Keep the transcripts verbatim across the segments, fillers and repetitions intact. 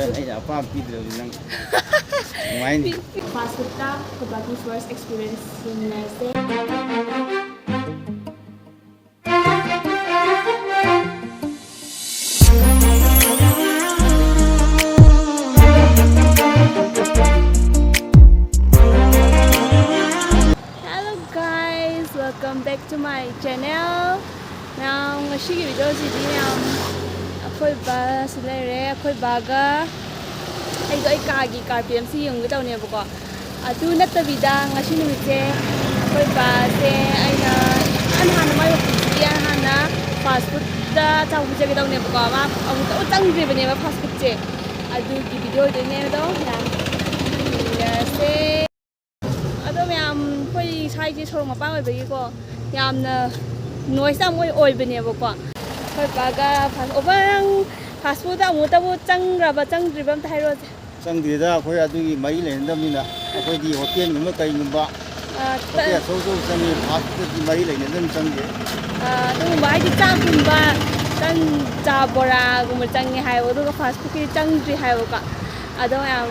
ꯑꯩꯅ ꯑꯄꯥꯝꯕ ꯄꯤꯗ꯭ꯔꯕꯗꯤ ꯅꯪ ꯅꯨꯡꯉꯥꯏꯅꯤ꯫ Fast foodꯇ ꯑꯩꯈꯣꯏ ꯕꯥꯒꯤ first experience ꯌꯦꯡꯃꯤꯟꯅꯔꯁꯦ꯫ Hello guys, welcome back to my channel. ꯃꯌꯥꯝ, ꯉꯁꯤꯒꯤ videoꯁꯤꯗꯤ ꯃꯌꯥꯝ ꯑꯩꯈꯣꯏ ꯕꯥꯁꯨ ꯂꯩꯔꯦ, ꯑꯩꯈꯣꯏ ꯕꯥꯒ ꯑꯩꯗꯣ ꯑꯩ ꯀꯥꯒꯤ carpet ꯑꯃꯁꯨ ꯌꯦꯡꯉꯨꯒꯦ ꯇꯧꯅꯦꯕꯀꯣ꯫ ꯑꯗꯨ ꯅꯠꯇꯕꯤꯗ ꯉꯁꯤ ꯅꯨꯃꯤꯠꯁꯦ ꯑꯩꯈꯣꯏ ꯕꯥꯁꯦ ꯑꯩꯅ ꯏꯍꯥꯟ ꯍꯥꯟꯅ ꯃꯥꯏ ꯑꯣꯐꯤꯁꯀꯤ ꯏꯍꯥꯟ ꯍꯥꯟꯅ fast foodꯇ ꯑꯆꯥꯄꯣꯠ ꯄꯤꯖꯒꯦ ꯇꯧꯅꯦꯕꯀꯣ꯫ ꯃꯥ ꯑꯃꯨꯛꯇ ꯆꯪꯗ꯭ꯔꯤꯕꯅꯦꯕ fast foodꯁꯦ꯫ ꯑꯗꯨꯒꯤ video ꯑꯣꯏꯗꯣꯏꯅꯦ ꯑꯗꯣ ꯃꯌꯥꯝ ꯌꯦꯡꯃꯤꯟꯅꯔꯁꯦ꯫ ꯑꯗꯣ ꯃꯌꯥꯝ, ꯑꯩꯈꯣꯏ ꯁ꯭ꯋꯥꯏꯁꯦ ꯁꯣꯔꯣꯛ ꯃꯄꯥꯟ ꯑꯣꯏꯕꯒꯤꯀꯣ ꯌꯥꯝꯅ noise ꯌꯥꯝ ꯑꯣꯏ-, ꯑꯣꯏꯕꯅꯦꯕꯀꯣ꯫ ꯑꯩꯈꯣꯏ ꯕꯥꯒ fast, ꯑꯣ ꯕꯥ, ꯅꯪ fast foodꯇ ꯑꯃꯨꯛꯇꯕꯨ ꯆꯪꯈ꯭ꯔꯕ ꯆꯪꯗ꯭ꯔꯤꯕ ꯑꯝꯇ ꯍꯥꯏꯔꯛꯑꯣꯁꯦ꯫ ꯆꯪꯗꯦꯗ, ꯑꯩꯈꯣꯏ ꯑꯗꯨꯒꯤ ꯃꯔꯤ ꯂꯩꯅꯗꯕꯅꯤꯅ꯫ ꯑꯩꯈꯣꯏꯗꯤ ꯍꯣꯇꯦꯜꯒꯨꯝꯕ ꯀꯩꯒꯨꯝꯕ, ꯑ, ꯍꯣꯇꯦꯜ ꯇꯟ-, ꯑꯆꯧ ꯑꯆꯧꯕ ꯆꯪꯉꯤ, fast foodꯀꯤ ꯃꯔꯤ ꯂꯩꯅꯗꯅ ꯆꯪꯗꯦ꯫ ꯑ, ꯑꯗꯨꯒꯨꯝꯕ ꯍꯥꯏꯗꯤ ꯆꯥꯛꯀꯨꯝꯕ, ꯇꯟ, ꯆꯥ, ꯕꯣꯔꯥꯒꯨꯝꯕ ꯆꯪꯉꯦ ꯍꯥꯏꯕ, ꯑꯗꯨꯒ fast foodꯀꯤꯗꯤ ꯆꯪꯗ꯭ꯔꯤ ꯍꯥꯏꯕꯀꯣ꯫ ꯑꯗꯣ ꯃꯌꯥꯝ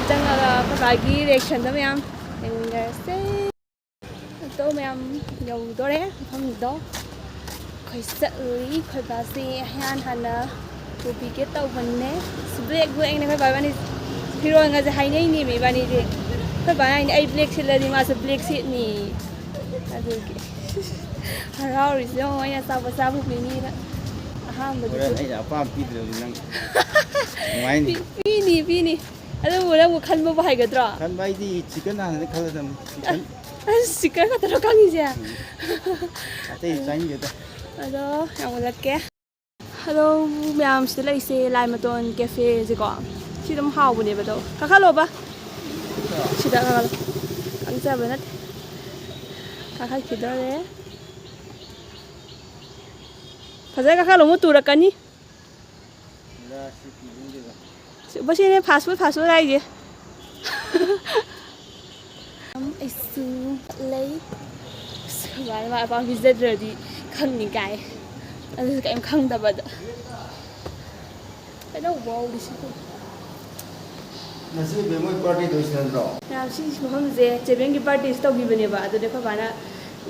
ꯆꯪꯉꯒ ꯑꯩꯈꯣꯏ ꯕꯥꯒꯤ reactionꯗꯣ ꯃꯌꯥꯝ ꯌꯦꯡꯃꯤꯟꯅꯔꯁꯦ꯫ ꯑꯗꯣ ꯃꯌꯥꯝ ꯌꯧꯗꯣꯔꯦ ꯃꯐꯝꯗꯣ꯫ ꯑꯩꯈꯣꯏ ꯆꯠꯂꯤ, ꯑꯩꯈꯣꯏ ꯕꯥꯁꯦ ꯏꯍꯥꯟ ꯍꯥꯟꯅ ꯄꯨꯕꯤꯒꯦ ꯇꯧꯕꯅꯦ꯫ ꯑꯁ, black blackꯅꯦ ꯑꯩꯈꯣꯏ ꯕꯥ ꯏꯕꯥꯅꯤ꯫ ꯐꯤꯔꯣꯟꯒꯁꯦ ꯍꯥꯏꯅꯩꯅꯦꯃꯤ ꯏꯕꯥꯅꯤꯁꯦ꯫ ꯑꯩꯈꯣꯏ ꯕꯥꯅ ꯍꯥꯏꯅꯦ, "ꯑꯩ black ꯁꯦꯠꯂꯗꯤ ꯃꯥꯁꯨ black ꯁꯦꯠꯅꯤ"꯫ ꯑꯗꯨꯒꯤ ꯍꯔꯥꯎꯔꯤꯁꯦ ꯌꯦꯡꯉꯣ, ꯑꯩꯅ ꯑꯆꯥꯄꯣꯠ ꯆꯥꯕ ꯄꯨꯕꯤꯅꯤꯅ꯫ ꯑꯍꯥꯟꯕꯗꯨꯁꯨ ꯍꯣꯔꯦꯟ ꯑꯩꯅ ꯑꯄꯥꯝꯕ ꯄꯤꯗ꯭ꯔꯕꯗꯤ ꯅꯪ ꯅꯨꯡꯉꯥꯏꯅꯤ꯫ ꯄꯤ-, ꯄꯤꯅꯤ, ꯄꯤꯅꯤ꯫ ꯑꯗꯨꯕꯨ ꯅꯪꯕꯨ ꯈꯟꯕꯕꯨ ꯍꯩꯒꯗ꯭ꯔꯣ? ꯈꯟꯕ ꯑꯩꯗꯤ chicken ꯍꯥꯟꯅꯗꯤ ꯈꯜꯂꯗꯝꯅꯤ꯫ Chicken꯫ ꯑꯁ, chicken ꯈꯛꯇꯔꯣ ꯈꯪꯉꯤꯁꯦ? ꯎꯝ꯫ ꯑꯇꯩ ꯆꯥꯅꯤꯡꯗꯦꯗ꯫ ꯑꯗꯣ ꯌꯥꯝ ꯎꯠꯂꯛꯀꯦ꯫ ꯍꯜꯂꯣ ꯃꯌꯥꯝ, ꯁꯤꯗ ꯂꯩꯁꯦ ꯂꯥꯏꯃꯇꯣꯟ cafeꯁꯦꯀꯣ꯫ ꯁꯤ ꯑꯗꯨꯝ ꯍꯥꯎꯕꯅꯦꯕ ꯑꯗꯣ꯫ ꯀꯥꯈꯠꯂꯣꯕ꯫ ꯁꯤꯗ ꯀꯥꯈꯠꯂꯣ꯫ ꯀꯥꯡꯖꯕ ꯅꯠꯇꯦ꯫ ꯀꯥꯈꯠꯈꯤꯗꯣꯔꯦ꯫ ꯐꯖꯅ ꯀꯥꯈꯠꯂꯣ, ꯑꯃꯨꯛ ꯇꯨꯔꯛꯀꯅꯤ꯫ ꯁꯤ ꯎꯕꯁꯤꯅꯦ fast food, fast food ꯍꯥꯏꯁꯦ꯫ ꯑꯩꯁꯨ ꯂꯩ꯫ ꯑꯁ, ꯑꯩꯈꯣꯏ ꯕꯥꯅ ꯃꯥ ꯑꯄꯥꯝꯕ ꯄꯤꯖꯗ꯭ꯔꯗꯤ ꯈꯪꯅꯤ ꯀꯥꯏ꯫ ꯑꯗꯨꯁꯨ ꯀꯔꯤꯝ ꯈꯪꯗꯕꯗ꯫ ꯀꯩꯗꯧꯕ ꯍꯧꯔꯤꯁꯤꯕꯨ? ꯉꯁꯤ ꯕꯦꯝꯃꯣꯏ ꯕꯥꯔꯗꯦ ꯇꯧꯔꯤꯁꯤ ꯅꯠꯇ꯭ꯔꯣ? ꯌꯥꯝ ꯁꯤ ꯃꯐꯝꯁꯦ ꯆꯦꯕꯦꯟꯒꯤ ꯕꯥꯔꯗꯦꯁꯤ ꯇꯧꯈꯤꯕꯅꯦꯕ, ꯑꯗꯨꯗꯤ ꯑꯩꯈꯣꯏ ꯕꯥꯅ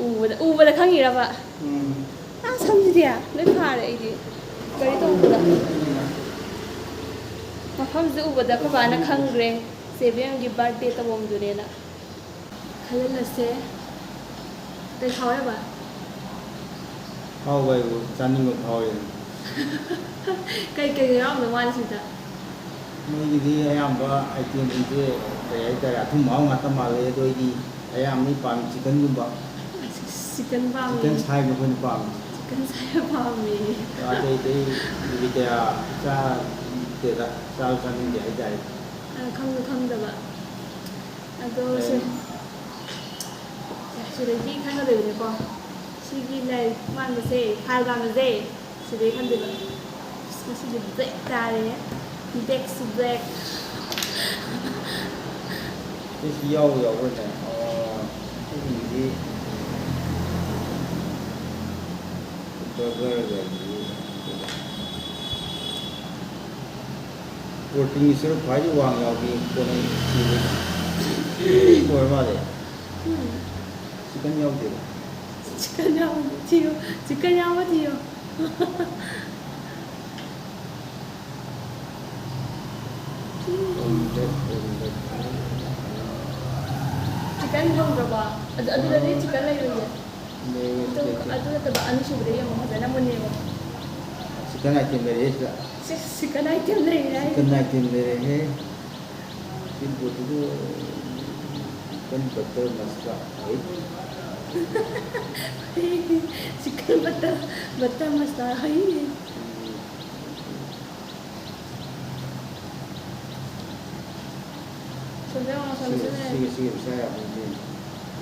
ꯎꯕꯗ, ꯎꯕꯗ ꯈꯪꯉꯤꯔꯕ? ꯎꯝ꯫ ꯑꯥ, ꯁꯝꯁꯤꯗꯤ ꯂꯣꯏ ꯐꯥꯔꯦ ꯑꯩꯗꯤ ꯒꯥꯔꯤ ꯇꯣꯡꯕꯗ꯫ ꯃꯐꯝꯁꯦ ꯎꯕꯗ ꯑꯩꯈꯣꯏ ꯕꯥꯅ ꯈꯪꯈ꯭ꯔꯦ ꯆꯦꯕꯦꯟꯒꯤ ꯕꯥꯔꯗꯦ ꯇꯧꯐꯝꯗꯨꯅꯦꯅ꯫ ꯈꯜꯍꯜꯂꯁꯦ꯫ ꯀꯩ ꯐꯥꯎꯋꯦꯕ? ꯐꯥꯎꯕ ꯍꯥꯏꯕꯨ ꯆꯥꯅꯤꯡꯕ ꯐꯥꯎꯋꯦ꯫ ꯀꯩ ꯀꯩ ꯌꯥꯎꯔꯝꯗꯧ ꯃꯥꯜꯂꯤ ꯁꯤꯗ? ꯃꯣꯏꯒꯤꯗꯤ ꯑꯌꯥꯝꯕ ꯑꯥꯏꯇꯦꯝꯁꯤꯡꯁꯦ ꯀꯩ ꯍꯥꯏꯇꯥꯔꯦ, ꯑꯊꯨꯝ ꯑꯍꯥꯎ ꯉꯥꯛꯇ ꯃꯥꯜꯂꯦ꯫ ꯑꯗꯣ ꯑꯩꯗꯤ ꯑꯌꯥꯝꯕꯅ ꯄꯥꯝꯃꯤ ꯆꯤꯛꯀꯟꯒꯨꯝꯕ꯫ ꯆꯤꯛꯀꯟ ꯄꯥꯝꯃꯤ꯫ ꯆꯤꯛꯀꯟ ꯁꯥꯏꯕ ꯑꯩꯈꯣꯏꯅ ꯄꯥꯝꯃꯤ꯫ ꯆꯤꯛꯀꯟ ꯁꯥꯏꯕ ꯄꯥꯝꯃꯤ꯫ ꯑꯇꯩ ꯑꯇꯩꯗꯤ ꯀꯌꯥ ꯆꯥꯗꯦꯗ, ꯆꯥꯁꯨ ꯆꯥꯅꯤꯡꯗꯦ ꯍꯥꯏꯇꯥꯔꯦ꯫ ꯑ, ꯈꯪꯁꯨ ꯈꯪꯗꯕ꯫ ꯑꯗꯣ ꯁꯤ, ꯎꯝ꯫ ꯁꯤꯗꯒꯤ ꯈꯪꯒꯗꯣꯏꯕꯅꯦꯀꯣ꯫ ꯁꯤꯒꯤ ꯂꯥꯏꯔꯤꯛ ꯃꯥꯟꯕꯁꯦ, ꯐꯥꯏꯜ ꯃꯥꯟꯕꯁꯦ, ꯁꯤꯗꯒꯤ ꯈꯪꯗꯣꯏꯕ꯫ ꯑꯁ, ꯉꯁꯤꯗꯤ ꯕ꯭ꯂꯦꯛ ꯇꯥꯔꯦ꯫ ꯕ꯭ꯂꯦꯛꯁꯨ ꯕ꯭ꯂꯦꯛ꯫ ꯁꯤ ꯌꯥꯎꯕ ꯌꯥꯎꯕ꯭ꯔꯅꯦ? ꯑꯣ, ꯑꯩꯒꯤꯗꯤ ꯕꯔꯒꯔꯒꯗꯤ ꯄ꯭ꯔꯣꯇꯤꯟꯒꯤ ꯁꯔꯨꯛ ꯈ꯭ꯋꯥꯏꯗꯒꯤ ꯋꯥꯡ ꯌꯥꯎꯕꯤ ꯄꯣꯠ ꯑꯩ ꯊꯤꯕ ꯑꯣꯏꯔ ꯃꯥꯜꯂꯦ꯫ ꯎꯝ꯫ ꯆꯤꯛꯀꯟ ꯌꯥꯎꯗꯦꯕ꯫ ꯆꯤꯛꯀꯟ ꯌꯥꯎꯕ ꯊꯤꯌꯣ꯫ ꯆꯤꯛꯀꯟ ꯌꯥꯎꯕ ꯊꯤꯌꯣ꯫ Omelette, omelette. ꯆꯤꯛꯀꯟ ꯐꯪꯗ꯭ꯔꯕꯣ? ꯑꯗꯨ, ꯑꯗꯨꯗꯗꯤ ꯆꯤꯛꯀꯟ ꯂꯩꯔꯣꯏꯌꯦ꯫ ꯂꯩꯔꯣꯏ, ꯑꯗꯨ, ꯂꯩꯇꯦ꯫ ꯑꯗꯨ ꯅꯠꯇꯕ ꯑꯅꯤꯁꯨꯕꯗ ꯌꯦꯡꯉꯣ, ꯐꯖꯅ ꯃꯨꯟꯅ ꯌꯦꯡꯉꯣ꯫ ꯆꯤꯛꯀꯟ ꯑꯥꯏꯇꯦꯝ ꯂꯩꯔꯦ ꯁꯤꯗ꯫ ꯁꯤ ꯆꯤꯛꯀꯟ ꯑꯥꯏꯇꯦꯝ ꯂꯩꯔꯦ ꯍꯥꯏ꯫ Chicken item ꯂꯩꯔꯦꯍꯦ꯫ ꯁꯤ ꯄꯣꯠꯁꯤꯕꯨ ꯆꯤꯛꯀꯟ ꯕꯇꯔ ꯃꯁꯂꯥ꯫ ꯑꯩ꯫ ꯆꯤꯛꯀꯟ ꯕꯇꯔ, ꯕꯇꯔ ꯃꯁꯂꯥ ꯍꯥꯏꯅꯦ꯫ ꯁꯣꯝꯗ ꯌꯦꯡꯉꯣ, ꯁꯣꯝꯗ ꯁꯤꯒ, ꯁꯤꯒ꯫ ꯁꯤꯒ, ꯁꯤꯒ ꯄꯩꯁꯥ ꯌꯥꯝ ꯐꯪꯗꯦ꯫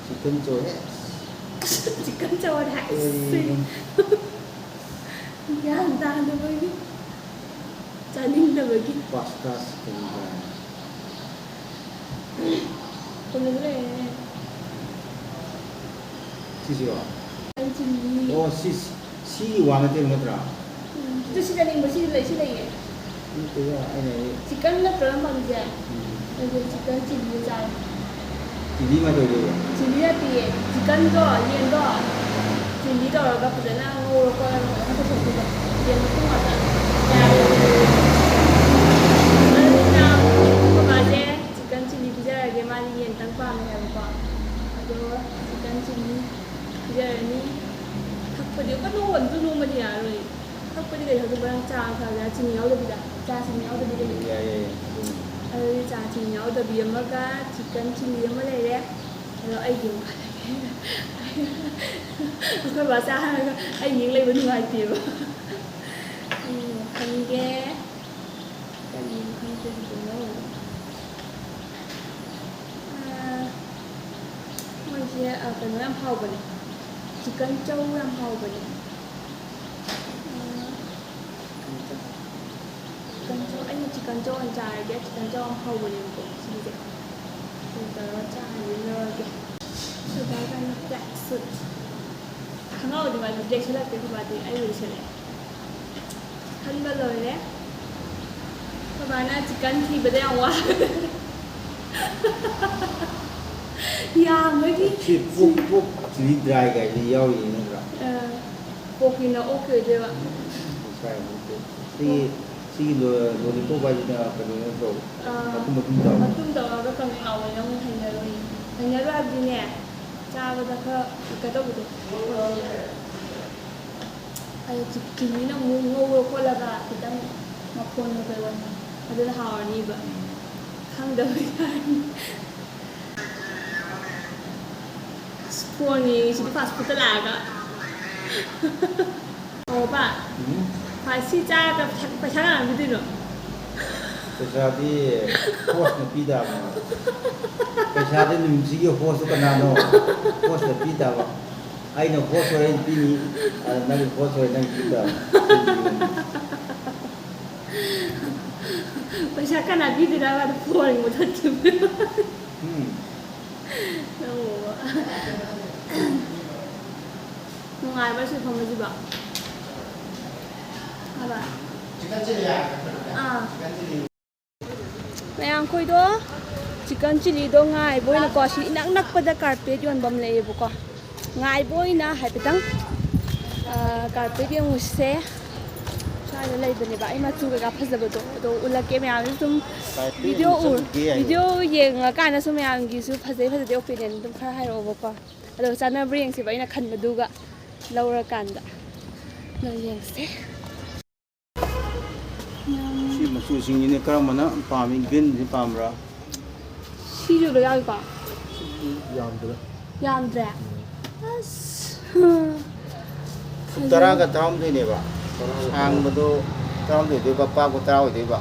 ꯆꯤꯛꯀꯟ ꯆꯧ ꯍꯦ꯫ ꯆꯤꯛꯀꯟ ꯆꯧ ꯍꯥꯏ꯫ ꯀꯔꯤꯅꯣ? ꯒ꯭ꯌꯥꯟ ꯇꯥꯗꯕꯒꯤ꯫ ꯆꯥꯅꯤꯡꯗꯕꯒꯤ꯫ ꯄꯥꯁꯇꯥ ꯆꯤꯛꯀꯟ ꯀꯥꯏꯅ꯫ ꯁꯣꯝꯗꯁꯨ ꯂꯩꯔꯦꯅꯦ꯫ ꯁꯤꯁꯤꯔꯣ? Chicken chilli. ꯑꯣ, ꯁꯤ, ꯁꯤꯒꯤ ꯋꯥ ꯅꯠꯇꯦꯕ ꯅꯠꯇ꯭ꯔꯥ? ꯎꯝ, ꯑꯗꯨ ꯁꯤ ꯆꯥꯅꯤꯡꯕ, ꯁꯤ ꯂꯩ, ꯁꯤ ꯂꯩꯌꯦ꯫ ꯅꯠꯇꯦꯗ, ꯑꯩꯅ ꯍꯥꯏꯗꯤ ꯆꯤꯛꯀꯟ ꯅꯠꯇ꯭ꯔꯣ ꯅꯪ ꯄꯥꯝꯃꯤꯁꯦ? ꯎꯝ, ꯑꯩꯗꯤ chicken chilli ꯆꯥꯏ꯫ Chilli ꯀꯃꯥꯏ ꯇꯧꯗꯣꯏꯕ? Chilli ꯅꯠꯇꯤꯌꯦ, chickenꯗꯣ, ꯌꯦꯟꯗꯣ, chilli ꯇꯧꯔꯒ ꯐꯖꯅ ꯉꯧꯔ ꯈꯣꯠꯂꯒ ꯐꯖꯅ ꯄꯨꯊꯣꯛꯇꯣꯏꯕ꯫ ꯌꯦꯟ ꯃꯇꯨꯝ ꯉꯥꯛꯇ꯫ ꯑꯗꯨꯅ ꯑꯩꯈꯣꯏ ꯕꯥꯁꯦ chicken chilli ꯄꯤꯖꯔꯒꯦ, ꯃꯥꯗꯤ ꯌꯦꯟꯇꯪ ꯄꯥꯝꯃꯦ ꯍꯥꯏꯕꯀꯣ꯫ ꯑꯗꯣ chicken chilli ꯄꯤꯖꯔꯅꯤ꯫ ꯊꯛꯄꯗꯤ ꯑꯃꯨꯛꯀ ꯅꯣꯡꯃꯗꯁꯨ ꯅꯣꯡꯃꯗꯤ ꯌꯥꯔꯔꯣꯏ꯫ ꯊꯛꯄꯗꯤ ꯀꯩ ꯊꯛꯇꯣꯏꯕ? ꯅꯪ ꯆꯥ ꯊꯛꯑꯒꯦ ꯍꯥꯏꯔ? ꯆꯤꯅꯤ ꯌꯥꯎꯗꯕꯤꯗ? ꯆꯥ ꯆꯤꯅꯤ ꯌꯥꯎꯗꯕꯤꯗ? ꯌꯥꯏ, ꯌꯥꯏ, ꯌꯥꯏ, ꯑꯗꯨꯅꯤ꯫ ꯑꯗꯨꯗꯤ ꯆꯥ ꯆꯤꯅꯤ ꯌꯥꯎꯗꯕꯤ ꯑꯃꯒ chicken chilli ꯑꯃ ꯂꯩꯔꯦ꯫ ꯑꯗꯣ ꯑꯩꯒꯤ ꯑꯃꯨꯛ ꯈꯜꯂꯒꯦ꯫ ꯑꯩꯈꯣꯏ ꯕꯥ ꯆꯥ ꯍꯥꯏꯔꯒ ꯑꯩ ꯌꯦꯡ ꯂꯩꯕ ꯅꯨꯡꯉꯥꯏꯇꯦꯕ꯫ ꯑꯩ ꯑꯃꯨꯛ ꯈꯟꯒꯦ꯫ ꯀꯔꯤ ꯈꯟꯗꯣꯏꯅꯣ? ꯑꯥ, ꯃꯣꯏꯁꯦ, ꯑꯥ, ꯀꯩꯅꯣ ꯌꯥꯝ ꯍꯥꯎꯕꯅꯦ꯫ Chicken chow ꯌꯥꯝ ꯍꯥꯎꯕꯅꯦ꯫ ꯑꯥ, chicken chow꯫ Chicken chow꯫ ꯑꯩꯅ chicken chow ꯑꯣꯏꯅ ꯆꯥꯔꯒꯦ꯫ Chicken chow ꯌꯥꯝ ꯍꯥꯎꯕꯅꯦꯕꯀꯣ ꯁꯤꯒꯤꯁꯦ꯫ ꯑꯗꯨ ꯇꯧꯔꯒ ꯆꯥꯔꯒꯦ, ꯂꯧꯔꯒꯦ꯫ ꯑꯗꯨꯒ black suit꯫ ꯈꯪꯍꯧꯗꯦ ꯃꯥꯗꯤ black ꯁꯦꯠꯂꯛꯇꯦ, ꯑꯩꯈꯣꯏ ꯕꯥꯗꯤ ꯑꯩ ꯑꯣꯏꯅ ꯁꯦꯠꯂꯛꯑꯦ꯫ ꯈꯟꯕ ꯂꯣꯏꯔꯦ꯫ ꯑꯩꯈꯣꯏ ꯕꯥꯅ chicken ꯊꯤꯕꯗ ꯌꯥꯝ ꯋꯥ-, ꯌꯥꯝꯕꯒꯤ꯫ ꯁꯤ pork, pork chilli dry ꯀꯥꯏꯗꯤ ꯌꯥꯎꯔꯤꯅꯦ ꯅꯠꯇ꯭ꯔꯥ? ꯑꯥ, porkꯀꯤꯅ ꯑꯣꯛꯀꯤ ꯑꯣꯏꯗꯣꯏꯕ꯫ ꯁꯤꯒꯤ, ꯁꯤꯒꯤ ꯂꯣ-, lollipop ꯍꯥꯏꯁꯤꯅ ꯀꯩꯅꯣ ꯅꯠꯇ꯭ꯔꯣ? ꯑꯥ, ꯃꯇꯨꯝ ꯃꯇꯨꯝ ꯇꯧꯔꯒ꯫ ꯃꯇꯨꯝ ꯇꯧꯔꯒ ꯀꯪ-, ꯍꯥꯎꯋꯦꯅ ꯑꯃꯨꯛ ꯍꯩꯅꯔꯣꯏ꯫ ꯍꯩꯅꯔꯣꯏ ꯍꯥꯏꯕꯗꯤꯅꯦ, ꯆꯥꯕꯗ ꯈꯔ ꯀꯩꯅꯣ ꯇꯧꯕꯗꯣ꯫ ꯑꯗꯣ ꯆꯤ-, chilliꯅ ꯑꯃꯨꯛ ꯉꯧꯔ ꯈꯣꯠꯂꯒ ꯈꯤꯇꯪ ꯃꯐꯣꯟ ꯀꯩ ꯑꯣꯏ, ꯑꯗꯨꯅ ꯍꯥꯎꯔꯅꯤꯕ꯫ ꯈꯪꯗꯕꯩ ꯋꯥꯅꯤ꯫ ꯑꯁ, phone ꯌꯦꯡꯉꯤꯁꯤꯗꯤ fast foodꯇ ꯂꯥꯛꯑꯒ꯫ ꯑꯣ, ꯄꯥ꯫ ꯎꯝ? ꯄꯥ, ꯁꯤ ꯆꯥꯔꯒ ꯄꯩꯁꯥ, ꯄꯩꯁꯥ ꯀꯅꯥꯅ ꯄꯤꯗꯣꯏꯅꯣ? ꯄꯩꯁꯥꯗꯤ hostꯅ ꯄꯤ ꯇꯥꯕꯅꯦ꯫ ꯄꯩꯁꯥꯗꯤ ꯅꯨꯃꯤꯠꯁꯤꯒꯤ hostꯇꯣ ꯀꯅꯥꯅꯣ? Hostꯅ ꯄꯤ ꯇꯥꯕ꯫ ꯑꯩꯅ host ꯑꯣꯏꯔꯦ, ꯑꯩꯅ ꯄꯤꯅꯤ꯫ ꯑꯗ ꯅꯪꯒꯤ host ꯑꯣꯏꯔꯦ, ꯅꯪꯒꯤ ꯄꯤ ꯇꯥꯕ꯫ ꯄꯩꯁꯥ ꯀꯅꯥ ꯄꯤꯗꯣꯏꯅꯣ ꯍꯥꯏꯕ? Phone ꯃꯨꯊꯠꯈꯤꯕ꯫ ꯎꯝ꯫ ꯅꯪꯕꯨ꯫ ꯅꯨꯡꯉꯥꯏꯕ꯭ꯔꯥ ꯁꯤ ꯐꯝꯕꯁꯤꯕꯣ? ꯍꯥꯏꯕ? ꯑꯥ꯫ ꯃꯌꯥꯝ ꯑꯩꯈꯣꯏꯗꯣ ꯆꯤꯛꯀꯟ ꯆꯤꯂꯤꯗꯣ ꯉꯥꯏꯕ ꯑꯣꯏꯅꯀꯣ, ꯁꯤ ꯏꯅꯛ ꯅꯛꯄꯗ ꯀꯥꯔꯄꯦꯠ ꯌꯣꯟꯐꯝ ꯂꯩꯌꯦꯕꯀꯣ꯫ ꯉꯥꯏꯕ ꯑꯣꯏꯅ ꯍꯥꯏꯐꯦꯠꯇꯪ, ꯑ, ꯀꯥꯔꯄꯦꯠ ꯌꯦꯡꯉꯨꯁꯦ꯫ ꯁ꯭ꯋꯥꯏꯗ ꯂꯩꯕꯅꯦꯕ꯫ ꯑꯩ ꯃꯆꯨ ꯀꯩꯀꯥ ꯐꯖꯕꯗꯣ ꯑꯗꯣ ꯎꯠꯂꯛꯀꯦ ꯃꯌꯥꯝꯁꯨ꯫ ꯁꯨꯝ ꯀꯥꯔꯄꯦꯠ ꯚꯤꯗꯤꯑꯣ ꯎ-, ꯌꯦꯡꯉꯨꯁꯦ ꯍꯥꯏꯌꯣ꯫ ꯚꯤꯗꯤꯑꯣ ꯌꯦꯡꯉꯀꯥꯟꯗꯁꯨ ꯃꯌꯥꯝꯒꯤꯁꯨ ꯐꯖꯩ ꯐꯖꯗꯦ ꯑꯣꯄꯤꯅꯤꯌꯟ ꯑꯗꯨꯝ ꯈꯔ ꯍꯥꯏꯔꯛꯑꯣꯕꯀꯣ꯫ ꯑꯗꯣ ꯆꯥꯟꯅꯕ꯭ꯔꯥ ꯌꯦꯡꯁꯦꯕ, ꯑꯩꯅ ꯈꯟꯕꯗꯨꯒ ꯂꯧꯔꯀꯥꯟꯗ꯫ ꯑꯗꯣ ꯌꯦꯡꯁꯦ꯫ ꯁꯤ ꯃꯆꯨꯁꯤꯡꯁꯤꯅ ꯀꯔꯝꯕꯅ ꯄꯥꯝꯃꯤ? ꯒ꯭ꯔꯤꯟꯁꯤ ꯄꯥꯝꯕ꯭ꯔꯥ? ꯁꯤꯁꯨ ꯂꯣꯏ ꯌꯥꯎꯏꯀꯣ? ꯁꯤꯗꯤ ꯌꯥꯝꯗ꯭ꯔꯦ꯫ ꯌꯥꯝꯗ꯭ꯔꯦ? ꯑꯁ꯫ ꯐꯨꯠ ꯇꯔꯥꯒ ꯇꯔꯥꯍꯨꯝꯗꯣꯏꯅꯦꯕ꯫ ꯁꯥꯡꯕꯗꯣ ꯇꯔꯥꯍꯨꯝꯗꯣꯏ ꯑꯣꯏꯗꯣꯏꯕ, ꯄꯥꯛꯄ ꯇꯔꯥ ꯑꯣꯏꯗꯣꯏꯕ꯫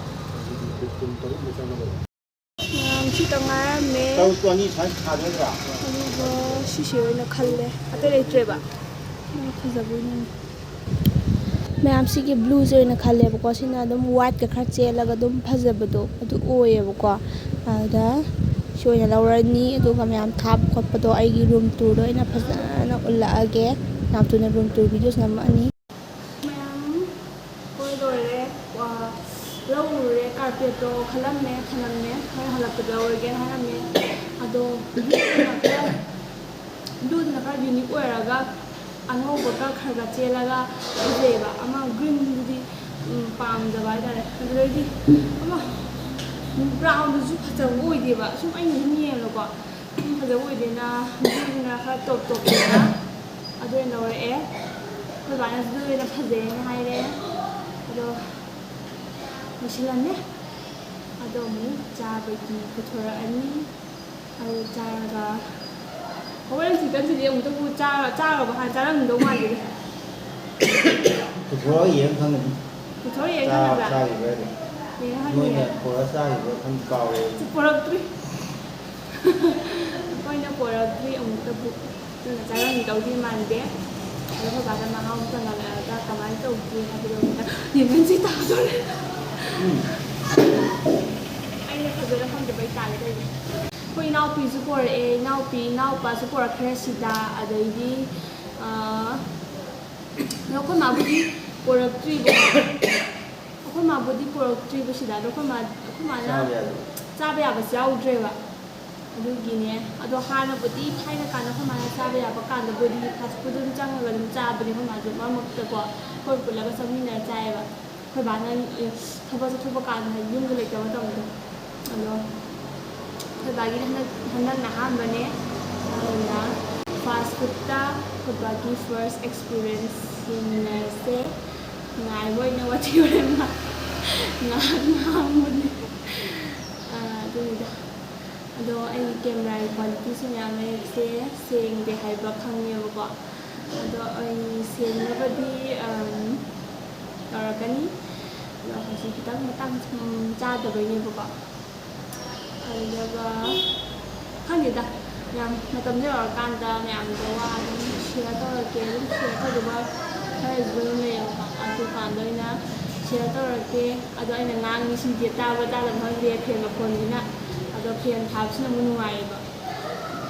ꯃꯌꯥꯝ ꯁꯤꯇ ꯉꯥꯏꯔꯝꯃꯦ꯫ ꯇꯔꯨꯛꯇꯣ ꯑꯅꯤ ꯁꯨꯃꯥꯏꯅ ꯊꯥꯗꯣꯏꯗ꯭ꯔꯥ? ꯑꯗꯨꯒ ꯁꯤꯁꯦ ꯑꯣꯏꯅ ꯈꯜꯂꯦ꯫ ꯑꯇꯩ ꯂꯩꯇ꯭ꯔꯦꯕ꯫ ꯌꯥꯝ ꯐꯖꯕ ꯑꯣꯏꯅ ꯌꯦꯡꯉꯦ꯫ ꯃꯌꯥꯝꯁꯤꯒꯤ ꯕ꯭ꯂꯨꯁꯦ ꯑꯣꯏꯅ ꯈꯜꯂꯦꯕꯀꯣ꯫ ꯁꯤꯅ ꯑꯗꯨꯝ ꯋꯥꯏꯠꯀ ꯈꯔ ꯆꯦꯜꯂꯒ ꯑꯗꯨꯝ ꯐꯖꯕꯗꯣ ꯑꯗꯨ ꯑꯣꯏꯌꯦꯕꯀꯣ꯫ ꯑꯗꯨꯗ ꯁꯤ ꯑꯣꯏꯅ ꯂꯧꯔꯅꯤ꯫ ꯑꯗꯨꯒ ꯃꯌꯥꯝ ꯊꯥꯕ ꯈꯣꯠꯄꯗꯣ ꯑꯩꯒꯤ ꯔꯨꯝ ꯇꯨꯔꯗ ꯑꯣꯏꯅ ꯐꯖꯅ ꯎꯠꯂꯛꯑꯒꯦ꯫ ꯌꯥꯝ ꯊꯨꯅ ꯔꯨꯝ ꯇꯨꯔ ꯚꯤꯗꯤꯑꯣꯁ ꯅꯝꯃꯛꯑꯅꯤ꯫ ꯃꯌꯥꯝ ꯀꯣꯏ ꯂꯣꯏꯔꯦ꯫ ꯋꯥ-, ꯂꯧꯔꯨꯔꯦ꯫ ꯀꯥꯔꯄꯦꯠꯇꯣ ꯈꯜꯂꯝꯃꯦ, ꯊꯅꯝꯃꯦ꯫ ꯍꯣꯔꯦꯟ ꯍꯜꯂꯛꯄꯗ ꯂꯧꯔꯒꯦꯅ ꯍꯥꯏꯔꯝꯃꯦ꯫ ꯑꯗꯣ ꯕ꯭ꯂꯨꯗꯨꯅ ꯈꯔ, ꯕ꯭ꯂꯨꯗꯨꯅ ꯈꯔ ꯌꯨꯅꯤꯛ ꯑꯣꯏꯔꯒ ꯑꯉꯧꯕꯒ ꯈꯔ ꯈꯔ ꯆꯦꯜꯂꯒ ꯐꯖꯩꯑꯕ꯫ ꯑꯃ ꯒ꯭ꯔꯤꯟꯗꯨꯗꯤ, ꯎꯝ, ꯄꯥꯝꯗꯕ ꯍꯥꯏꯇꯥꯔꯦ꯫ ꯑꯗꯨꯗꯩꯗꯤ ꯑꯃ ꯕ꯭ꯔꯥꯎꯟꯗꯨꯁꯨ ꯐꯖꯕ ꯑꯣꯏꯗꯦꯕ꯫ ꯁꯨꯝ ꯑꯩꯅ ꯁꯨꯝ ꯌꯦꯡꯕꯗꯀꯣ꯫ ꯁꯨꯝ ꯐꯖꯕ ꯑꯣꯏꯗꯦꯅ ꯕ꯭ꯂꯨꯗꯨꯅ ꯈꯔ ꯇꯣꯞ ꯇꯣꯞ ꯑꯣꯏꯅ ꯑꯗꯨ ꯑꯣꯏꯅ ꯂꯧꯔꯛꯑꯦ꯫ ꯑꯩꯈꯣꯏ ꯕꯥꯅꯁꯨ ꯑꯗꯨ ꯑꯣꯏꯅ ꯐꯖꯩꯌꯦꯅ ꯍꯥꯏꯔꯦ꯫ ꯑꯗꯣ ꯂꯣꯏꯁꯤꯜꯂꯝꯃꯦ꯫ ꯑꯗꯣ ꯑꯃꯨꯛ ꯆꯥꯕꯒꯤ ꯄꯨꯊꯣꯔꯛꯑꯅꯤ꯫ ꯑꯗꯨ ꯆꯥꯔꯒ ꯍꯣꯔꯦꯟ ꯆꯤꯛꯀꯟꯁꯤꯗꯤ ꯑꯃꯨꯛꯇꯕꯨ ꯆꯥ-, ꯆꯥꯔꯕ ꯍꯥꯟꯅ ꯆꯥꯔꯝꯗꯧ ꯃꯥꯟꯗꯦ꯫ ꯄꯨꯊꯣꯔꯛꯑ ꯌꯦꯡ ꯈꯪꯒꯅꯤ꯫ ꯄꯨꯊꯣꯔꯛꯑ ꯌꯦꯡ ꯆꯥ-, ꯈꯪꯒꯗ꯭ꯔꯥ? ꯆꯥꯈꯤꯕ꯭ꯔꯥ ꯍꯥꯏꯗꯣ꯫ ꯌꯦꯡꯉ ꯈꯪꯅꯤ꯫ ꯅꯣꯏꯅ ꯄꯨꯔꯛꯑ ꯆꯥꯈꯤꯕ꯭ꯔꯥ ꯈꯪꯗꯦ, ꯀꯥꯎꯔꯦ꯫ ꯄꯨꯔꯛꯇ꯭ꯔꯤ꯫ ꯑꯩꯈꯣꯏꯅ ꯄꯨꯔꯛꯇ꯭ꯔꯤ ꯑꯃꯨꯛꯇꯕꯨ꯫ ꯑꯗꯨꯅ ꯆꯥꯔꯝꯗꯧꯗꯤ ꯃꯥꯟꯗꯦ꯫ ꯑꯗꯣ ꯑꯩꯈꯣꯏ ꯕꯥꯗ ꯃꯍꯥꯎ ꯇꯪꯍꯜꯂꯛꯑꯒ ꯀꯃꯥꯏꯅ ꯇꯧꯒꯦ ꯍꯥꯏꯕꯗꯣ ꯑꯝꯇ ꯌꯦꯡꯍꯟꯁꯤ ꯇꯥꯗꯣꯔꯦ꯫ ꯎꯝ꯫ ꯑꯩꯅ ꯐꯖꯅ ꯐꯪꯗꯕꯩ ꯇꯥꯔꯦ ꯇꯧꯔꯤꯁꯦ꯫ ꯑꯩꯈꯣꯏ ꯏꯅꯥꯎꯄꯤꯁꯨ ꯄꯣꯔꯛꯑꯦ, ꯏꯅꯥꯎꯄꯤ, ꯏꯅꯥꯎꯄꯥꯁꯨ ꯄꯣꯔꯛꯈ꯭ꯔꯦ ꯁꯤꯗ꯫ ꯑꯗꯩꯗꯤ, ꯑꯥ, ꯑꯗꯣ ꯑꯩꯈꯣꯏ ꯃꯥꯕꯨꯗꯤ ꯄꯣꯔꯛꯇ꯭ꯔꯤꯕꯀꯣ꯫ ꯑꯩꯈꯣꯏ ꯃꯥꯕꯨꯗꯤ ꯄꯣꯔꯛꯇ꯭ꯔꯤꯕ ꯁꯤꯗ꯫ ꯑꯗꯣ ꯑꯩꯈꯣꯏ ꯃꯥ, ꯑꯗꯨꯃꯥꯏꯅ ꯆꯥꯕ ꯌꯥꯕ꯫ ꯆꯥꯕ ꯌꯥꯕꯁꯨ ꯌꯥꯎꯗ꯭ꯔꯦꯕ꯫ ꯑꯗꯨꯒꯤꯅꯦ꯫ ꯑꯗꯣ ꯍꯥꯟꯅꯕꯨꯗꯤ ꯊꯥꯏꯅ ꯀꯥꯟꯗ ꯑꯩꯈꯣꯏ ꯃꯥꯅ ꯆꯥꯕ ꯌꯥꯕ ꯀꯥꯟꯗꯕꯨꯗꯤ fast food ꯑꯗꯨꯝ ꯆꯪꯉꯒ ꯑꯗꯨꯝ ꯆꯥꯕꯅꯦ ꯑꯩꯈꯣꯏ ꯃꯥꯁꯨ꯫ ꯃꯔꯛ ꯃꯔꯛꯇꯀꯣ ꯑꯩꯈꯣꯏ ꯄꯨꯜꯂꯒ ꯆꯥꯃꯤꯟꯅꯔ ꯆꯥꯏꯌꯦꯕ꯫ ꯑꯩꯈꯣꯏ ꯕꯥꯅ, ꯑꯦ, ꯊꯕꯛ ꯆꯠꯊꯣꯛꯄ ꯀꯥꯟꯗ, ꯍꯥꯏꯗꯤ ꯌꯨꯝꯗ ꯂꯩꯇꯕ ꯃꯇꯝꯗꯣ꯫ ꯑꯗꯣ ꯑꯩꯈꯣꯏ ꯕꯥꯒꯤꯗꯤ ꯍꯟꯗꯛ, ꯍꯟꯗꯛꯅ ꯑꯍꯥꯟꯕꯅꯦ꯫ ꯑꯗꯨꯅ fast foodꯇ ꯑꯩꯈꯣꯏ ꯕꯥꯒꯤ first experience ꯌꯦꯡꯃꯤꯟꯅꯔꯁꯦ꯫ ꯉꯥꯏꯕ ꯑꯣꯏꯅ ꯋꯥꯊꯤ ꯋꯥꯔꯦꯝ ꯉꯥꯏꯍꯥꯛ ꯉꯥꯡꯕꯅꯦ꯫ ꯑꯥ, ꯑꯗꯨꯅꯤꯗ꯫ ꯑꯗꯣ ꯑꯩ cameraꯒꯤ qualityꯁꯨ ꯃꯌꯥꯝ ꯂꯩꯔꯤꯁꯦ ꯁꯦꯡꯗꯦ ꯍꯥꯏꯕ ꯈꯪꯉꯦꯕꯀꯣ꯫ ꯑꯗꯣ ꯑꯩ ꯁꯦꯡꯅꯕꯗꯤ, ꯑꯝ, ꯇꯧꯔꯛꯀꯅꯤ꯫ ꯑꯗꯣ ꯍꯧꯖꯤꯛ ꯈꯤꯇꯪ ꯃꯇꯥꯡ, ꯎꯝ, ꯆꯥꯗꯕꯩꯅꯦꯕꯀꯣ꯫ ꯑꯗꯨꯒ ꯈꯪꯗꯦꯗ, ꯌꯥꯝ ꯃꯇꯝꯗꯣ ꯌꯧꯔꯀꯥꯟꯗ ꯃꯌꯥꯝꯗ ꯋꯥ ꯑꯗꯨꯝ share ꯇꯧꯔꯛꯀꯦ꯫ ꯑꯗꯨꯝ share ꯇꯧꯗꯕ ꯈꯔꯁꯨ ꯑꯗꯨꯝ ꯂꯩꯌꯦꯕꯀꯣ꯫ ꯑꯗꯨꯀꯥꯟꯗ ꯑꯣꯏꯅ share ꯇꯧꯔꯛꯀꯦ꯫ ꯑꯗꯣ ꯑꯩꯅ ꯉꯥꯡꯉꯤꯁꯤꯡꯁꯦ ꯇꯥꯕ꯭ꯔꯥ ꯇꯥꯗꯕ꯭ꯔꯥ ꯈꯪꯗꯦ, fan ꯃꯈꯣꯟꯁꯤꯅ꯫ ꯑꯗꯣ fan ꯊꯥꯕꯁꯤꯅ ꯑꯃꯨꯛ ꯅꯨꯡꯉꯥꯏꯌꯦꯕ,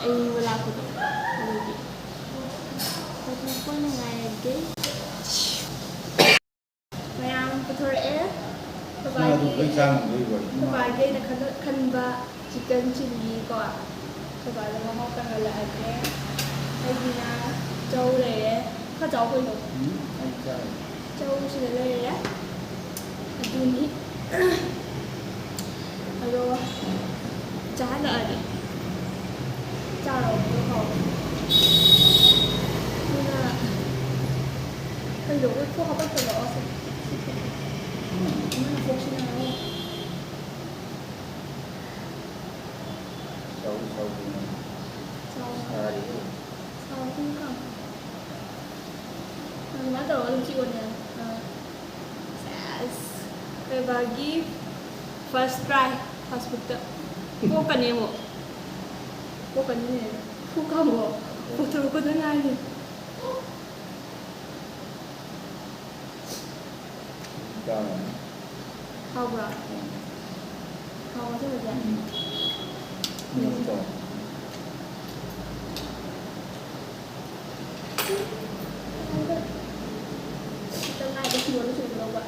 ꯑꯏꯪꯕ ꯂꯥꯛꯄꯗꯣ꯫ ꯑꯗꯨꯒꯤ ꯄꯣꯊꯣꯛꯄ ꯅꯨꯡꯉꯥꯏꯔꯒꯦ꯫ ꯃꯌꯥꯝ ꯄꯨꯊꯣꯔꯛꯑꯦ꯫ ꯑꯩꯈꯣꯏ ꯕꯥꯒꯤ, ꯑꯗꯨ ꯂꯣꯏ ꯆꯥ ꯉꯝꯗꯣꯔꯤꯕꯣ? ꯑꯩꯈꯣꯏ ꯕꯥꯒꯤ ꯑꯩꯅ ꯈꯟꯕ, ꯈꯟꯕ chicken chilli ꯀꯣ꯫ ꯑꯩꯈꯣꯏ ꯕꯥꯗ ꯃꯍꯥꯎ ꯇꯪꯍꯜꯂꯛꯑꯒꯦ꯫ ꯑꯩꯒꯤꯅ ꯆꯧ ꯂꯩꯔꯦ꯫ ꯈꯔ ꯆꯥꯎ ꯀꯩꯅꯣ꯫ ꯎꯝ, ꯑꯩ ꯆꯥꯔꯦ꯫ ꯆꯧ ꯁꯤꯗ ꯂꯩꯔꯦ꯫ ꯑꯗꯨꯅꯤ꯫ ꯑꯗꯣ ꯆꯥꯍꯜꯂꯛꯑꯗꯤ ꯆꯥꯔꯣ, ꯑꯗꯨ ꯍꯥꯎꯕꯅꯤ꯫ ꯑꯗꯨꯅ ꯀꯩꯅꯣ, ꯑꯩꯈꯣꯏ ꯐꯣꯛ ꯍꯥꯞꯄꯛꯇꯕ? ꯑꯣ, ꯁꯦ꯫ ꯏꯃꯥꯅ ꯐꯣꯛꯁꯤꯅ ꯍꯥꯏꯔꯣ꯫ ꯆꯥꯎ, ꯆꯥꯎ, ꯀꯩꯅꯣ꯫ ꯆꯥꯎ꯫ ꯁꯥꯔꯤꯕ꯫ ꯆꯥꯎ, ꯀꯩꯅꯣ꯫ ꯑꯗꯨꯃꯥꯏꯅ ꯇꯧꯔꯒ ꯑꯗꯨꯝ ꯆꯤꯛꯑꯣꯅꯦ꯫ ꯑꯥ꯫ ꯁꯦꯁ꯫ ꯀꯩꯕꯥꯒꯤ first try fast foodꯇ꯫ ꯄꯣꯛꯀꯅꯤ ꯑꯃꯨꯛ꯫ ꯄꯣꯛꯀꯅꯤꯅꯦ꯫ ꯄꯣꯛꯀꯥꯡꯕꯣ꯫ ꯄꯣꯛꯊꯣꯔꯛꯄꯗ ꯉꯥꯏꯔꯤ꯫ ꯆꯥꯔꯣ꯫ ꯍꯥꯎꯕ꯭ꯔꯥ? ꯎꯝ꯫ ꯍꯥꯎꯕ ꯆꯠꯂꯁꯦ? ꯎꯝ꯫ ꯎꯝ꯫ ꯈꯤꯇꯪ ꯉꯥꯏꯕ ꯀꯤꯂꯣꯗ ꯁꯨꯗꯧꯕ꯫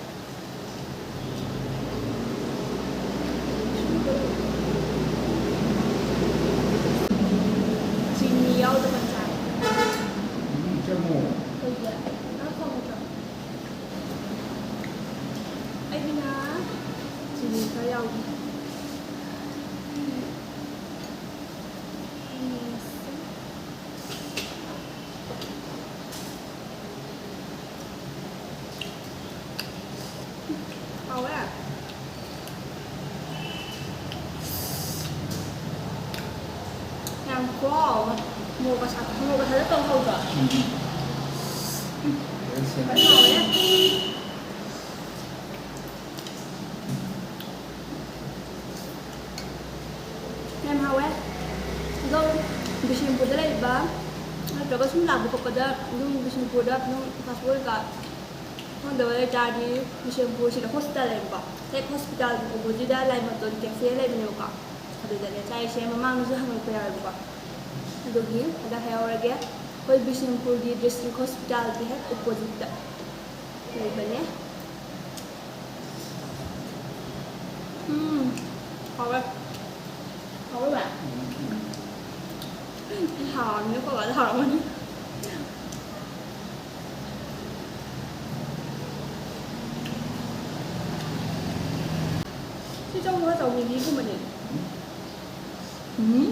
ꯈꯨꯍꯥꯎ ꯑꯃ꯫ ꯃꯣꯔꯣꯛꯀ ꯁꯥ-, ꯃꯣꯔꯣꯛꯀ ꯁꯥꯇꯛ ꯇꯧꯕ ꯍꯥꯎꯗ꯭ꯔꯣ? ꯎꯝ꯫ ꯎꯝ꯫ ꯐꯖꯅ ꯁꯦꯝꯃꯦ꯫ ꯌꯥꯝ ꯍꯥꯎꯋꯦ꯫ ꯌꯥꯝ ꯍꯥꯎꯋꯦ꯫ ꯑꯗꯣ ꯕꯤꯁꯦꯝꯄꯨꯔꯗ ꯂꯩꯕ ꯅꯠꯇ꯭ꯔꯒ ꯁꯨꯝ ꯂꯥꯛꯄ ꯈꯣꯠꯄꯗ ꯑꯗꯨꯝ ꯕꯤꯁꯦꯝꯄꯨꯔꯗ ꯑꯗꯨꯝ fast food ꯀꯩꯀꯥ ꯐꯪꯗꯕ ꯂꯩꯇꯥꯔꯗꯤ ꯕꯤꯁꯦꯝꯄꯨꯔꯁꯤꯗ hospital ꯂꯩꯕꯀꯣ꯫ ꯍꯦꯛ hospitalꯒꯤ oppositeꯇ ꯂꯥꯏꯃꯇꯣꯟ cafe ꯂꯩꯕꯅꯦꯕꯀꯣ꯫ ꯑꯗꯨꯗꯅꯦ ꯆꯥꯔꯤꯁꯦ꯫ ꯃꯃꯥꯡꯗꯁꯨ ꯍꯪꯉꯛꯄ ꯌꯥꯎꯋꯦꯕꯀꯣ꯫ ꯑꯗꯨꯒꯤ ꯑꯗ ꯍꯥꯏꯍꯧꯔꯒꯦ꯫ ꯑꯩꯈꯣꯏ ꯕꯤꯁꯦꯝꯄꯨꯔꯒꯤ district hospitalꯒꯤ ꯍꯦꯛ oppositeꯇ ꯂꯩꯕꯅꯦ꯫ ꯎꯝ, ꯍꯥꯎꯋꯦ꯫ ꯍꯥꯎꯋꯦ ꯚꯥꯏ? ꯎꯝ, ꯎꯝ꯫ ꯍꯥꯎꯔꯝꯅꯤ, ꯑꯩꯈꯣꯏ ꯕꯥꯗꯤ ꯍꯥꯎꯔꯝꯒꯅꯤ꯫ ꯁꯤ ꯆꯧ ꯈꯔ ꯆꯥꯎꯕꯤꯒꯤꯒꯨꯝꯕꯅꯦ꯫ ꯎꯝ꯫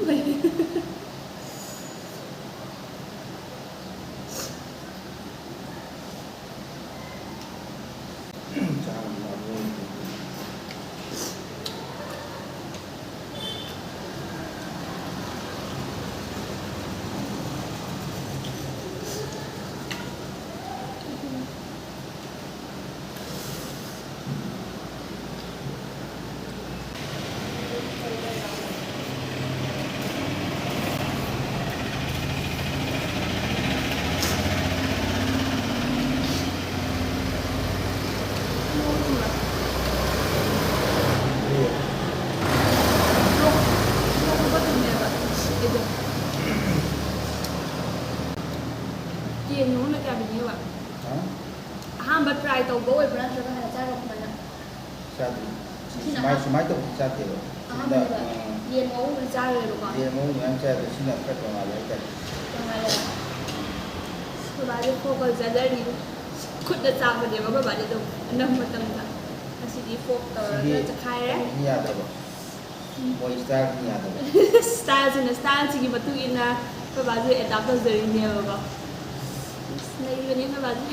ꯌꯦꯟ ꯉꯧꯕꯅ ꯀꯌꯥ ꯄꯤꯅꯩꯕ? ꯍꯥ? ꯑꯍꯥꯟꯕ try ꯇꯧꯕ ꯑꯣꯏꯕ꯭ꯔꯥ ꯅꯠꯇ꯭ꯔꯒ ꯍꯥꯟꯅ ꯆꯥꯈ꯭ꯔꯕ ꯀꯃꯥꯏꯅ? ꯆꯥꯗ꯭ꯔꯤ꯫ ꯁꯤꯅ ꯁꯨꯃꯥꯏ-, ꯑꯍꯥꯟ-, ꯁꯨꯃꯥꯏꯅ ꯇꯧꯕꯗꯤ ꯆꯥꯗꯦꯕ꯫ ꯁꯤꯗ, ꯑꯍꯥꯟꯕꯅꯦꯕ꯫ ꯎꯝ꯫ ꯌꯦꯟ ꯉꯧꯕꯗꯤ ꯆꯥꯈ꯭ꯔꯦꯕꯀꯣ꯫ ꯌꯦꯟ ꯉꯧꯕꯗꯤ ꯃꯌꯥꯝ ꯆꯥꯏ, ꯑꯗꯣ ꯁꯤꯅ ꯈꯔ ꯇꯣꯉꯥꯜꯂꯦ ꯍꯥꯏꯇꯥꯔꯦ꯫ ꯇꯣꯉꯥꯜꯂꯦ꯫ ꯑꯩꯈꯣꯏ ꯕꯥꯁꯦ forkꯀ ꯆꯥꯖꯔꯤ꯫ ꯈꯨꯠꯅ ꯆꯥꯕꯅꯦꯕ ꯑꯩꯈꯣꯏ ꯕꯥꯗꯤ ꯑꯗꯨꯝ ꯑꯅꯝꯕ ꯃꯇꯝꯗ꯫ ꯉꯁꯤꯗꯤ fork ꯇꯧꯔꯒ ꯁꯤꯒꯤ ꯆꯈꯥꯏꯔꯦ꯫ ꯀꯩꯅꯣꯁꯤꯅ ꯌꯥꯗ꯭ꯔꯕ? ꯎꯝ꯫ ꯃꯣꯏ styleꯁꯤꯅ ꯌꯥꯗꯕ꯫ Styleꯁꯤꯅ, styleꯁꯤꯒꯤ ꯃꯇꯨꯡ ꯏꯟꯅ ꯑꯩꯈꯣꯏ ꯕꯥꯁꯦ adapt ꯇꯧꯖꯔꯤꯅꯦꯕꯀꯣ꯫ ꯑꯁ, ꯅꯩꯕꯅꯦ ꯑꯩꯈꯣꯏ ꯕꯥꯁꯦ꯫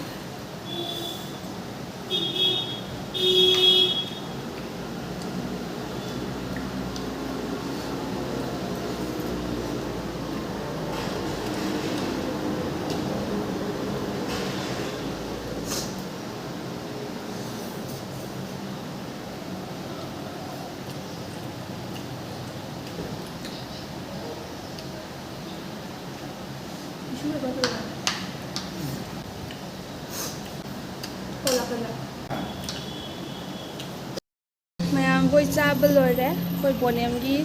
ꯃꯌꯥꯝ ꯑꯩꯈꯣꯏ ꯆꯥꯕ ꯂꯣꯏꯔꯦ꯫ ꯑꯩꯈꯣꯏ ꯕꯣꯅꯦꯝꯒꯤ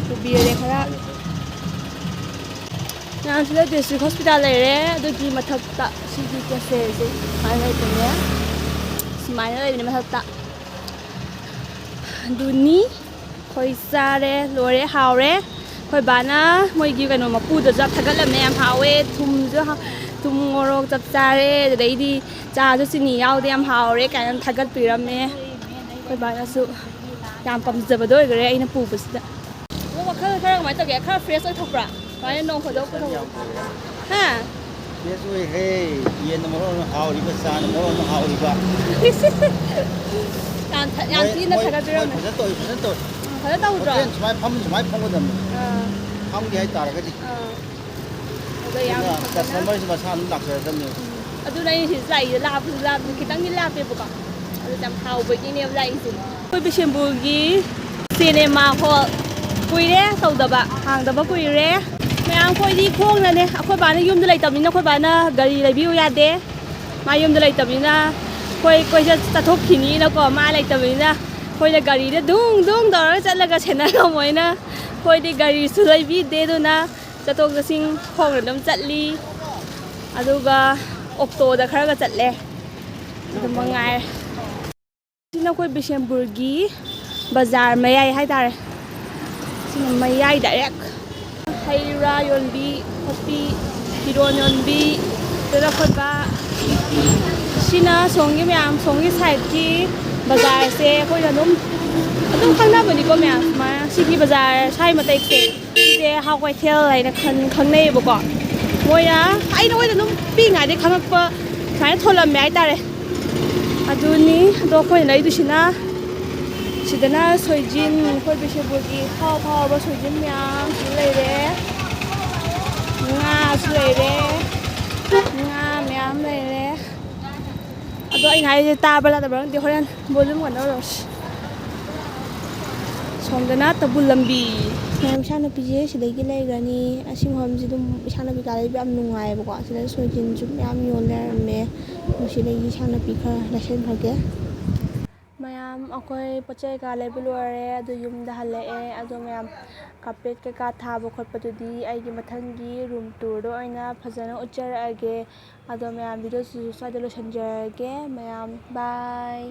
ꯄꯨꯕꯤꯔꯦ ꯈꯔ꯫ ꯃꯌꯥꯝꯁꯤꯗ ꯗꯤꯁꯇ꯭ꯔꯤꯛ ꯍꯣꯁꯄꯤꯇꯥꯜ ꯂꯩꯔꯦ, ꯑꯗꯨꯒꯤ ꯃꯊꯛꯇ ꯁꯤꯒꯤ ꯀꯦꯐꯦꯁꯦ ꯁꯨꯃꯥꯏꯅ ꯂꯩꯕꯅꯦ꯫ ꯁꯨꯃꯥꯏꯅ ꯂꯩꯕꯅꯦ ꯃꯊꯛꯇ꯫ ꯑꯗꯨꯅꯤ꯫ ꯑꯩꯈꯣꯏ ꯆꯥꯔꯦ, ꯂꯣꯏꯔꯦ, ꯍꯥꯎꯔꯦ꯫ ꯑꯩꯈꯣꯏ ꯕꯥꯅ ꯃꯣꯏꯒꯤ ꯀꯩꯅꯣ ꯃꯄꯨꯗꯁꯨ ꯌꯥꯝ ꯊꯥꯒꯠꯂꯝꯃꯦ, ꯌꯥꯝ ꯍꯥꯎꯋꯦ, ꯊꯨꯝꯁꯨ ꯍꯥ-, ꯊꯨꯝ ꯃꯣꯔꯣꯛ ꯆꯞ ꯆꯥꯔꯦ, ꯑꯗꯩꯗꯤ ꯆꯥꯁꯨ ꯆꯤꯅꯤ ꯌꯥꯎꯗꯦ, ꯌꯥꯝ ꯍꯥꯎꯔꯦ ꯀꯥꯏꯅ ꯊꯥꯒꯠꯄꯤꯔꯝꯃꯦ꯫ ꯑꯩꯈꯣꯏ ꯕꯥꯅꯁꯨ ꯌꯥꯝ ꯄꯥꯝꯖꯕꯗꯣ ꯑꯣꯏꯈꯔꯦ ꯑꯩꯅ ꯄꯨꯕꯁꯤꯗ꯫ ꯑꯗꯣ ꯋꯥꯈꯜ ꯈꯔ ꯀꯃꯥꯏꯅ ꯇꯧꯒꯦ? ꯈꯔ ꯐ꯭ꯔꯦꯁ ꯑꯣꯏꯊꯣꯛꯄ꯭ꯔꯥ? ꯁꯨꯃꯥꯏꯅ ꯅꯣꯡ ꯐꯥꯗꯣꯛ ꯄꯨꯊꯣꯛꯄ꯫ ꯍꯥ? ꯐ꯭ꯔꯦꯁ ꯑꯣꯏꯈ꯭ꯔꯦ꯫ ꯌꯦꯟꯅ ꯃꯔꯣꯟ ꯑꯃ ꯍꯥꯎꯔꯤꯕ, ꯆꯥꯅ ꯃꯔꯣꯟ ꯑꯃ ꯍꯥꯎꯔꯤꯕ꯫ ꯌꯥꯝ ꯊ-, ꯌꯥꯝ ꯃꯣꯏ, ꯊꯤꯅ ꯃꯣꯏ, ꯊꯥꯒꯠꯄꯤꯔꯝꯃꯦ꯫ ꯃꯣꯏ ꯐꯖꯅ ꯇꯧꯏ, ꯐꯖꯅ ꯇꯧꯏ꯫ ꯎꯝ, ꯐꯖꯅ ꯇꯧꯗ꯭ꯔꯣ? ꯍꯣꯇꯦꯜ ꯁꯨꯃꯥꯏꯅ ꯐꯝ, ꯁꯨꯃꯥꯏꯅ ꯐꯝꯒꯗꯕꯅꯤ꯫ ꯑꯥ꯫ ꯐꯝꯒꯦ ꯍꯥꯏꯇꯥꯔꯒꯗꯤ꯫ ꯑꯥ꯫ ꯑꯗꯣ ꯌꯥꯝ ꯑꯗꯨꯅ ꯐꯖꯅ ꯀꯁꯇꯃꯔꯁꯤ ꯃꯁꯥ ꯑꯗꯨꯝ ꯂꯥꯛꯆꯔꯗꯕꯅꯤ꯫ ꯎꯝ꯫ ꯑꯗꯨꯅ ꯑꯩꯅ ꯁꯤꯗ ꯂꯥꯛꯏꯁꯦ, ꯂꯥꯞꯄꯁꯨ ꯂꯥꯞꯄꯦ, ꯈꯤꯇꯪꯗꯤ ꯂꯥꯞꯄꯦꯕꯀꯣ꯫ ꯑꯗꯨ ꯌꯥꯝ ꯍꯥꯎꯕꯒꯤꯅꯦꯕ ꯂꯥꯛꯏꯁꯦ꯫ ꯑꯩꯈꯣꯏ ꯕꯤꯁꯦꯝꯄꯨꯔꯒꯤ ꯁꯤꯅꯦꯃꯥ ꯍꯣꯜ ꯀꯨꯏꯔꯦ ꯇꯧꯗꯕ, ꯍꯥꯡꯗꯕ ꯀꯨꯏꯔꯦ꯫ ꯃꯌꯥꯝ ꯑꯩꯈꯣꯏꯗꯤ ꯈꯣꯡꯅꯅꯦ, ꯑꯩꯈꯣꯏ ꯕꯥꯅ ꯌꯨꯝꯗ ꯂꯩꯇꯕꯅꯤꯅ ꯑꯩꯈꯣꯏ ꯕꯥꯅ ꯒꯥꯔꯤ ꯂꯩꯕꯤꯌꯨ ꯌꯥꯗꯦ꯫ ꯃꯥ ꯌꯨꯝꯗ ꯂꯩꯇꯕꯅꯤꯅ ꯑꯩꯈꯣꯏ ꯀꯣꯏꯆꯠ ꯆꯠꯊꯣꯛꯈꯤꯅꯤꯅꯀꯣ, ꯃꯥ ꯂꯩꯇꯕꯅꯤꯅ ꯑꯩꯈꯣꯏꯅ ꯒꯥꯔꯤꯗ ꯗꯨꯡ ꯗꯨꯡ ꯇꯧꯔꯒ ꯆꯠꯂꯒ ꯁꯦꯟꯅ ꯉꯝꯃꯣꯏꯅ ꯑꯩꯈꯣꯏꯗꯤ ꯒꯥꯔꯤꯁꯨ ꯂꯩꯕꯤꯗꯦ꯫ ꯑꯗꯨꯅ ꯆꯠꯊꯣꯛ ꯆꯠꯁꯤꯟ ꯈꯣꯡꯅ ꯑꯗꯨꯝ ꯆꯠꯂꯤ, ꯑꯗꯨꯒ ꯑꯣꯛꯇꯣꯗ ꯈꯔꯒ ꯆꯠꯂꯦ, ꯑꯗꯨ ꯃꯉꯥꯏꯔꯦ꯫ ꯁꯤꯅ ꯑꯩꯈꯣꯏ ꯕꯤꯁꯦꯝꯄꯨꯔꯒꯤ ꯕꯖꯥꯔ ꯃꯌꯥꯏ ꯍꯥꯏꯇꯥꯔꯦ꯫ ꯁꯤꯅ ꯃꯌꯥꯏ ꯗꯥꯏꯔꯦꯛ꯫ ꯍꯩ ꯔꯥ ꯌꯣꯟꯕꯤ ꯈꯣꯠꯄꯤ, ꯐꯤꯔꯣꯟ ꯌꯣꯟꯕꯤ, ꯁꯤꯗ ꯈꯣꯠꯄ꯫ ꯁꯤꯅ ꯁꯣꯝꯒꯤ ꯃꯌꯥꯝ, ꯁꯣꯝꯒꯤ ꯁꯥꯏꯠꯀꯤ ꯕꯖꯥꯔꯁꯦ ꯑꯩꯈꯣꯏꯅ ꯑꯗꯨꯝ, ꯑꯗꯨꯝ ꯈꯪꯅꯕꯅꯤꯀꯣ ꯃꯌꯥꯝ꯫ ꯁꯨꯃꯥꯏꯅ ꯁꯤꯒꯤ ꯕꯖꯥꯔ ꯁ꯭ꯋꯥꯏ ꯃꯇꯦꯛꯁꯦ, ꯁꯤꯁꯦ ꯍꯥꯎ ꯀꯩꯊꯦꯜ ꯍꯥꯏꯅ ꯈꯪ-, ꯈꯪꯅꯩꯌꯦꯕꯀꯣ꯫ ꯃꯣꯏꯅ, ꯑꯩꯅ ꯃꯣꯏꯅ ꯑꯗꯨꯝ ꯄꯤꯛꯏꯉꯩꯗꯒꯤ ꯈꯪꯉꯛꯄ ꯁꯨꯃꯥꯏꯅ ꯊꯣꯜꯂꯝꯃꯦ ꯍꯥꯏꯇꯥꯔꯦ꯫ ꯑꯗꯨꯅꯤ꯫ ꯑꯗꯣ ꯑꯩꯈꯣꯏꯅ ꯂꯩꯗꯣꯏꯁꯤꯅ, ꯁꯤꯗꯅ ꯁꯣꯏꯖꯤꯟ, ꯑꯩꯈꯣꯏ ꯕꯤꯁꯦꯝꯄꯨꯔꯒꯤ ꯍꯥꯎ ꯍꯥꯎꯕ ꯁꯣꯏꯖꯤꯟ ꯃꯌꯥꯝꯁꯨ ꯂꯩꯔꯦ, ꯉꯥꯁꯨ ꯂꯩꯔꯦ, ꯉꯥ ꯃꯌꯥꯝ ꯂꯩꯔꯦ꯫ ꯑꯗꯣ ꯑꯩꯅ ꯍꯥꯏꯁꯦ ꯇꯥꯕ꯭ꯔꯥ ꯇꯥꯗꯕ꯭ꯔꯥ ꯈꯪꯗꯦ, ꯍꯣꯔꯦꯟ volume ꯀꯩꯅꯣ ꯇꯧꯔꯁꯤ꯫ ꯁꯣꯝꯗꯅ ꯇꯕꯨꯜ ꯂꯝꯕꯤ꯫ ꯃꯌꯥꯝ, ꯏꯁꯥ ꯅꯨꯄꯤꯁꯦ ꯁꯤꯗꯒꯤ ꯂꯩꯈ꯭ꯔꯅꯤ꯫ ꯑꯁꯤ ꯃꯐꯝꯁꯤ ꯑꯗꯨꯝ ꯏꯁꯥ ꯅꯨꯄꯤ ꯀꯥ ꯂꯩꯕ ꯌꯥꯝ ꯅꯨꯡꯉꯥꯏꯌꯦꯕꯀꯣ꯫ ꯁꯤꯗ ꯁꯣꯏꯖꯤꯟꯁꯨ ꯃꯌꯥꯝ ꯌꯣꯟ ꯂꯩꯔꯝꯃꯦ꯫ ꯑꯗꯣ ꯁꯤꯗꯒꯤ ꯏꯁꯥ ꯅꯨꯄꯤ ꯈꯔ ꯂꯩꯁꯟꯈ꯭ꯔꯒꯦ꯫ ꯃꯌꯥꯝ, ꯑꯩꯈꯣꯏ ꯄꯣꯠ ꯆꯩ ꯀꯥ ꯂꯩꯕ ꯂꯣꯏꯔꯦ, ꯑꯗꯨ ꯌꯨꯝꯗ ꯍꯜꯂꯛꯑꯦ꯫ ꯑꯗꯣ ꯃꯌꯥꯝ, ꯀꯥꯔꯄꯦꯠ ꯀꯩꯀꯥ ꯊꯥꯕ ꯈꯣꯠꯄꯗꯨꯗꯤ ꯑꯩꯒꯤ ꯃꯊꯪꯒꯤ ꯔꯨꯝ ꯇꯨꯔꯗ ꯑꯣꯏꯅ ꯐꯖꯅ ꯎꯠꯆꯔꯛꯑꯒꯦ꯫ ꯑꯗꯣ ꯃꯌꯥꯝ, ꯚꯤꯗꯤꯑꯣꯁꯤꯁꯨ ꯁ꯭ꯋꯥꯏꯗ ꯂꯣꯏꯁꯤꯟꯖꯔꯒꯦ꯫ ꯃꯌꯥꯝ, ꯕꯥꯏ꯫